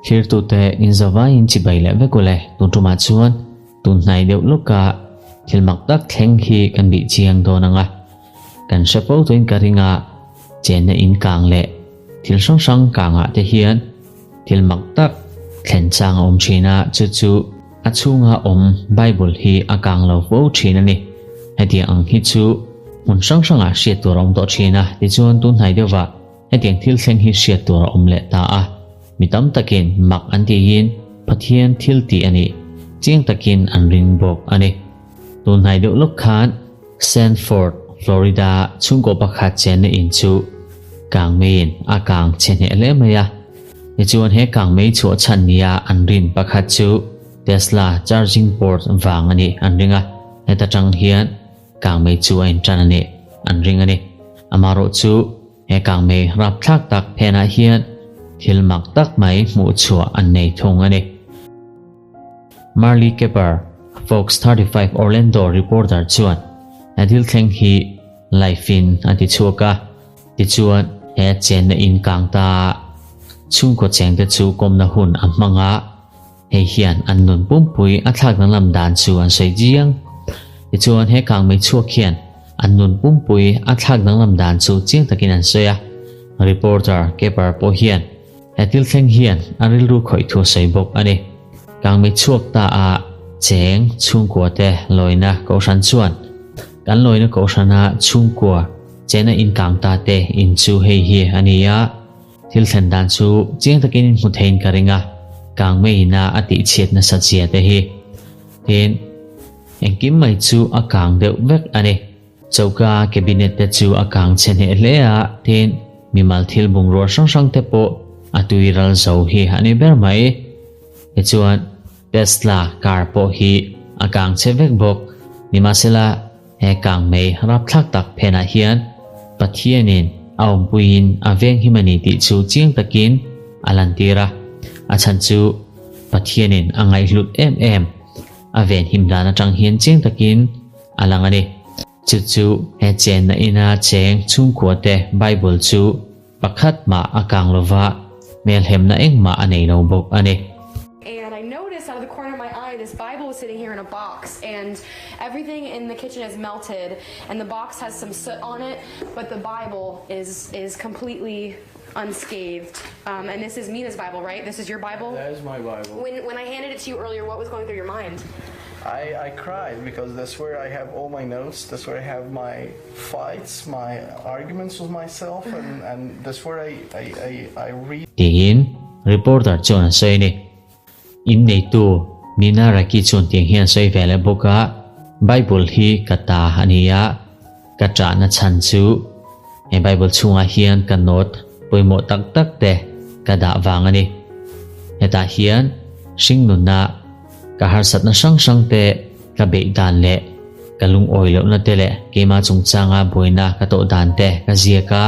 Thirtute in zavaiin chibai leh vek ule, tun tumah chuan tun hnai deuh lawka thil mak tak thleng hi kan bih chiang dawn ang a. Kan hre fo tuin ka ring a, chenna in kang leh thil hrang hrang kangah te hian thil mak tak thlen chang a awm thin a, chu chu a chhunga awm Bible hi a kang lo fo thin a ni. Hetiang ang hi chu hmun hrang hrangah hriat tur a awm tawh thin a, tichuan tun hnai deuhvah Hetiang thil thleng hi hriat tur a awm leh ta a, mi tam takin mak an tihin Pathian thil tih a nih chiang takin an ring bawk a ni. Tun hnai deuh lawk khan Sanford, Florida chhungkaw pakhat chenna in chu kangmeiin a kang chhe hneh hle mai a. Tichuan he kangmei chhuah chhan nia an rin pakhat chu Tesla charging port vang a nih an ring a, heta tang hian kangmei chu a intan a nih an ring a ni. Amaherawh chu He kangmei rapthlak tak phenah hian thil mak tak mai hmuh chhuah an nei thung a ni. Marley Kepper, Fox 35 Orlando reporter chuan he thil thleng hi live in a ti chhuak a, tichuan he chenna in kang ta chhungkaw chengte chu kawmna hun a hmang a, hei hian an nun pumpui a thlak danglam dan chu an sawi chiang. Tichuan he kangmei chhuak hian An nun pumpui a thlak danglam dan chu chiang takin an sawi a, reporter Kepper pawh hian he thil thleng hian a rilru khawih thu a sawi bawk a ni. Kangmei chhuak ta a cheng chhungkua te lawina kohhran chuan kan lawina kohhrana chhungkua chena inkang ta te in chu hei hi a ni a, thil thlen dan chu chiang takin in hmu theiin ka ring a, kangmeiina a tihchhiat nasa zia te hi. Tin. Engkim mai chu a kang deuh vek a ni. Choka cabinet te chu a kang chhe hneh hle a, tin, mimal thil bungrua hrang hrang te pawh a tui ral zo hi a ni ber mai. Tichuan, Tesla car pawh hi a kang chhe vek bawk. Nimahsela, he kang mei rapthlak tak phenah hian Pathianin a awmpuiin a veng him a ni tih chu chiang takin a lantir a. A chhan chu Pathianin a ngaihhlut em em. A ven him dan atang hian chiang takin a lang a ni. Chu chu he chenna ina cheng chhungkua te Bible chu pakhat mah a kang lova, hmelhemna engmah a nei lo bawk a ni. And I noticed out of the corner of my eye this Bible was sitting here in a box and everything in the kitchen is melted and the box has some soot on it but the Bible is is completely unscathed um, and this is Mina's Bible right? This is your Bible? That is my Bible. When when I handed it to you earlier what was going through your mind? I, I cried because that's where I have all my notes, that's where I have my fights, my arguments with myself and, and that's where I, I, I, I read. Tiin reporter chuan a sawi a ni. In neitu Nina Raki chuan tiang hian a sawi ve leh bawk a, Bible hi ka ta a ni a, ka ṭahna chhan chu he Bible chhungah hian ka note pawimawh tak tak te ka dah vang a ni. Hetah hian hringnunna ka harsatna hrang hrang te ka beih dan leh ka lungawi lohna te leh keimah chungchanga buaina ka tawh dan te ka ziak a.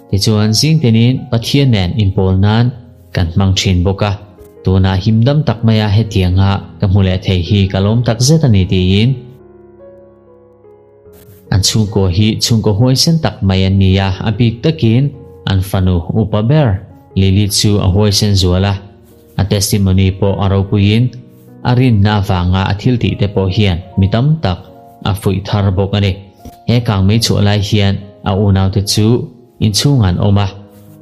Tichuan zing tenin Pathian nen inpawl nan kan hmang thin bawk a, tunah himdam tak maia hetianga ka hmu leh thei hi ka lawm tak zet a ni tiin an chhungkaw hi chhungkaw huaisen tak mai an ni a, a bik takin an fanu upa ber Lily chu a huaisen zual a, a testimony pawh a ropuiin a rinna avanga a thil tih te pawh hian mi tam tak a fuih thar bawk a ni. He kangmei chhuah lai hian a unaute chu inchhungah an awm a,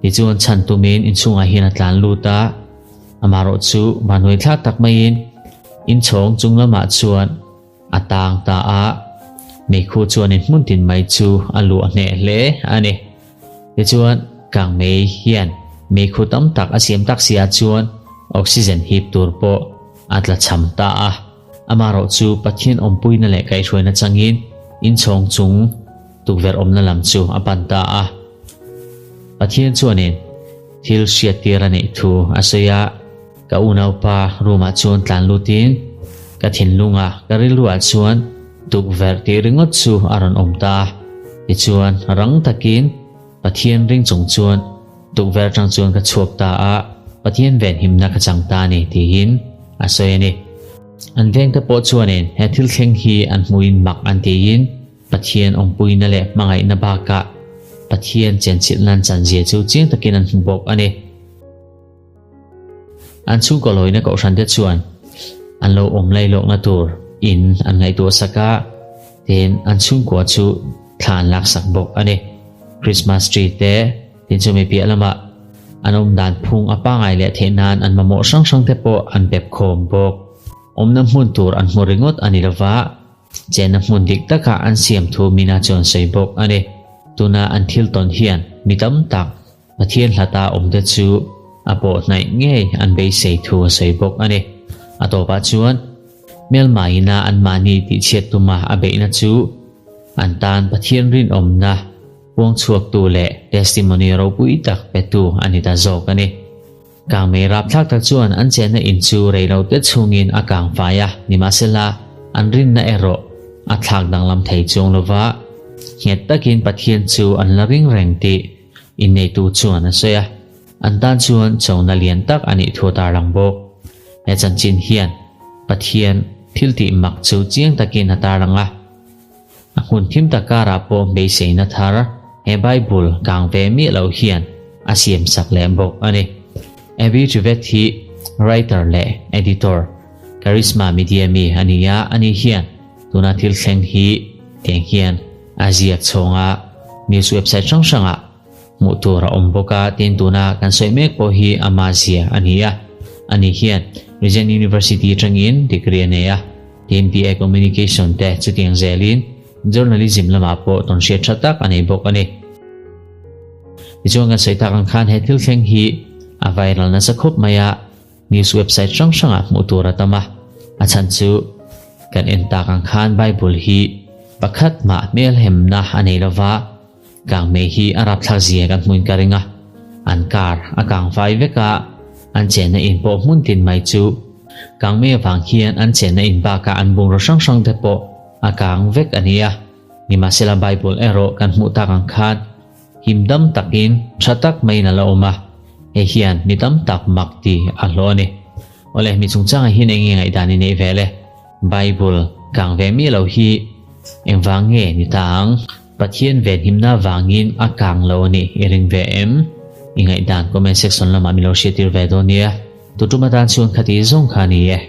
tichuan chhan tumin inchhungah hian a tlan lut a, amaherawh chu vanhuaithlak tak maiin inchhawng chung lamah chuan a tang ta a, meikhu chuanin hmun tin mai chu a luah hneh hle a ni. Tichuan, kangmei hian meikhu tam tak a siam tak si ah chuan oxygen hip tur pawh a tla cham ta a. Amaherawh chu Pathian awmpuina leh kaihhruaina changin inchhawng chung tukverh awmna lam chu a pan ta a. Pathian chuanin thil hriattir a neih thu a sawi a, Ka unaupa room-ah chuan tlan lutin ka thinlunga ka rilruah chuan tukverh tih ringawt chu a rawn awm ta a. Tichuan rang takin Pathian ring chung chuan tukverh atang chuan ka chhuak ta a, Pathian venhimna ka chang ta a ni tiin a sawi a ni. An vengte pawh chuanin he thil thleng hi an hmuin mak an tiin Pathian awmpuina leh hmangaihna bakah Pathian chenchilhna an chanzia chu chiang takin an hmu bawk a ni. An chhungkaw lawina kohhrante chuan an lo awm lailawkna tur in an ngaihtuah sak a, tin an chhungkua chu thla an laksak bawk a ni. Christmas tree te tin chumi piah lamah an awm dan phung a pangai leh theih nan an mamawh hrang hrang te pawh an pep khawm bawk. Awmna hmun tur an hmu ringawt a ni lova, Chenna hmun dik takah an siam thu Mina chuan sawi bawk a ni. Tuna an thil tawn hian mi tam tak Pathian hlata awmte chu a pawh hnaih ngei an beisei thu a sawi bawk a ni. A tawpah chuan hmelmaina anmahni tihchhiat tuma a beihna chu an tan Pathian rinawmna puangchhuaktu leh testimony ropui tak petu a ni ta zawk a ni. Kangmei rapthlak tak chuan an chenna in chu rei lo te chhungin a kang fai a, nimahsela an rinna erawh a thlak danglam thei chuang lova, nghet takin Pathian chu an la ring reng tih inneitu chuan a sawi a, an tan chuan chona lian tak a nih thu a tarlang bawk. He chanchin hian Pathian thiltih mak chu chiang takin a tarlang a, A hmun thim tak karah pawh beiseina thar he Bible kang ve miah lo hian a siam sak leh bawk a ni. Abby Trivet hi writer leh editor, Charisma Media mi a ni a, ani hian tuna thil thleng hi tiang hian a ziak chhawng a, news website hrang hrangah hmuh tur a awm bawk a, tin tuna kan sawi mek pawh hi ama zia a ni a, ani hian Regent University atangin degree a nei a. Tin BA Communication te chutiang zelin Journalism lamah pawh tawnhriat tha tak a nei bawk a ni. Tichuan kan sawi tak ang khan he thil thleng hi a viral nasa khawp mai a, news website hrang hrangah hmuh tur a tam a, a chhan chu kan en tak ang khan Bible hi pakhat mah hmelhemna a nei lova, Kangmei hi a rapthlak zia kan hmuin ka ring a, an car a kang vai vek a, an chenna in pawh hmun tin mai chu kangmei avang hian an chenna in bakah an bungraw hrang hrang te pawh a kang vek a ni a. Nimahsela Bible erawh kan hmuh tak ang khan him dam takin tha tak maiin a la awm a, hei hian mi tam tak mak ti a hlawh a ni. Awle, mi chungchangah hian eng nge ngaihdan i neih ve le? Bible kang ve miah lo hi engvang nge ni ta ang? Pathian venhimna vangin a kang lo a nih i ring ve em? I ngaihdan comment section lamah min lo hriattir ve dawn nia. Tutum atan chuan khati zawng kha a ni e.